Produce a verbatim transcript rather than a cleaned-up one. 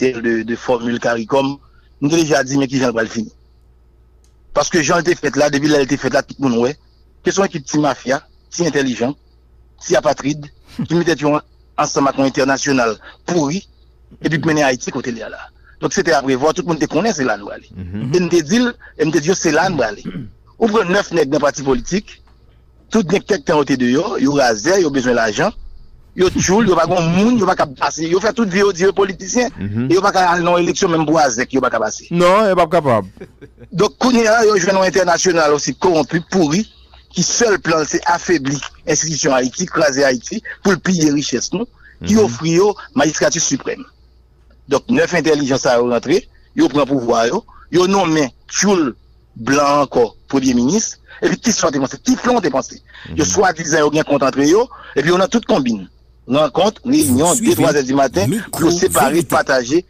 koktèl de, de fòmil karikòm. M te deja di, men kijan l pral fini. Paske jan l te fèt la, depi lè l te fèt la, tout moun wè ke se yon ekip ti mafya, ti entèlijan, ti apatrid, ki mete tèt yo ansanm ak yon entènasyonal pouri, epi k mennen Ayiti kote l ye a la. Donk, se te aprevwa, tout moun te konnen se la n prale. E m te di l, e m te di yo se la n prale. Ou pran nèf nèg nan pati politik, tout nèg kèk tan yo te deyò, yo razè, yo bezwen lajan, yo tchoul, yo pa gon moun, yo pa kab pase. Yo fè tout vi yo di yo politisyen, e yo pa ka al nan yon eleksyon menm pou azèk, yo pa ka pase. Non, yo p ap kapab. Donk, kounye a, yo jwenn yon entènasyonal osi kowonpi, pouri, ki sèl plan l se afebli enstitisyon Ayiti, kraze Ayiti, pou l piye richès nou, ki ofri yo majistrati siprèm. Donk, nèf entèlijan sa yo rantre, yo pran pouvwa yo, yo nonmen tchoul blan ankò premye minis, epi kisa w te panse? Ki plan w te panse? Yo swadizan yo gen kont antre yo, epi yo nan tout konbin. Rankont, reyinyon, de, twa zè di maten, pou yo separe, pataje,